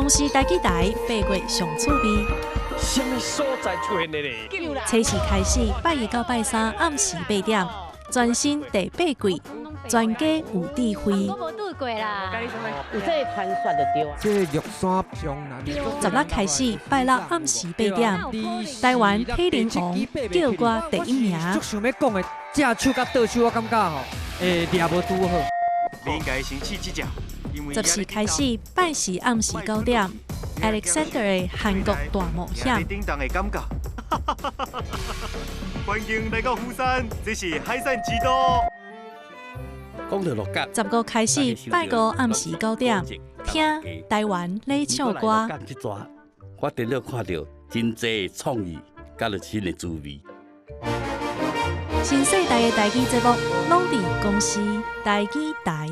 公視台語台八月上趣味。啥物所在出現的咧？初四開始，拜一到拜三暗時八點，全新第八季，全家有智慧。我無拄過啦。有這个傳說就對啊。這個玉山上南。16開始，拜六暗時八點，台灣體能王叫歌第一名。足想欲講的，正手佮倒手，我感覺吼，會掠無拄好。你應該先試這隻。 14開始，拜四暗時9點，Alexander 的韓國大冒險。叮當的感覺。歡迎來到釜山，這是海產之都。講到鹿角。15開始，拜五暗時九點，聽台灣咧唱歌。我頂了看著真濟創意，佮著新的滋味。新世代的台語節目，攏佇公視台語台。